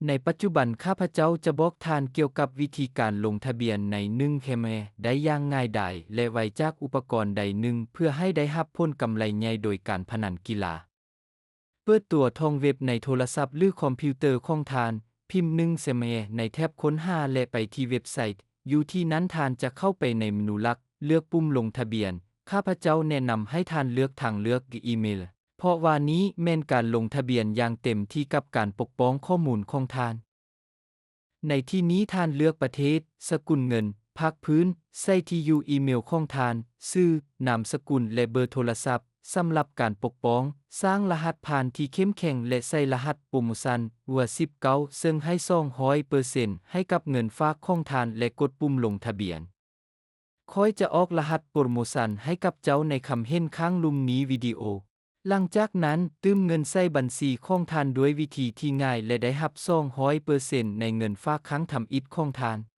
ໃນປັດຈຸບັນ ຂ້າພະເຈົ້າຈະບອກທ່ານກ່ຽວກັບວິທີການລົງທະບຽນໃນໜຶ່ງແຄມແຮໄດ້ຢ່າງງ່າຍດາຍ ແລະ ໄວຈາກອຸປະກອນໃດໜຶ່ງ ເພື່ອໃຫ້ໄດ້ຮັບຜົນກຳໄລໃຫຍ່ໂດຍການພະນັນກິລາ. ເປີດຕົວທອງເວັບໃນໂທລະສັບ ຫຼື ຄອມພິວເຕີຂອງທ່ານ, ພິມໜຶ່ງແຄມແຮໃນແຖບຄົ້ນຫາ ແລະ ໄປທີ່ເວັບໄຊ. ຢູ່ທີ່ນັ້ນທ່ານຈະເຂົ້າໄປໃນເມນູຫຼັກ, ເລືອກປຸ່ມລົງທະບຽນ. ຂ້າພະເຈົ້າແນະນຳໃຫ້ທ່ານເລືອກທາງເລືອກອີເມລ, ເພາະວ່ານີ້ແມ່ນການລົງທະບຽນຢ່າງເຕັມທີ່ກັບການປົກປ້ອງຂໍ້ມູນຂອງທ່ານ. ໃນທີ່ນີ້ທ່ານເລືອກປະເທດ, ສະກຸນເງິນ, ພາກພື້ນ, ໃສ່ທີ່ຢູ່ອີເມລຂອງທ່ານ, ຊື່, ນາມສະກຸນ ແລະ ເບີໂທລະສັບ. ສຳລັບການປົກປ້ອງ, ສ້າງລະຫັດຜ່ານທີ່ເຂັ້ມແຂງ ແລະ ໃສ່ລະຫັດໂປຣໂມຊັນ ຫົວສິບເກົ້າ ເຊິ່ງໃຫ້ສອງຮ້ອຍເປີເຊັນໃຫ້ກັບເງິນຝາກຂອງທ່ານ ແລະ ກົດປຸ່ມລົງທະບຽນ. ຂ້ອຍຈະອອກລະຫັດໂປຣໂມຊັນໃຫ້ກັບເຈົ້າໃນຄຳເຫັນຂ້າງລຸ່ມນີ້ວິດີໂອ. ຫຼັງຈາກນັ້ນ, ຕື່ມເງິນໃສ່ບັນຊີຂອງທ່ານດ້ວຍວິທີທີ່ງ່າຍ ແລະ ໄດ້ຮັບສອງຮ້ອຍເປີເຊັນໃນເງິນຝາກຄັ້ງທຳອິດຂອງທ່ານ.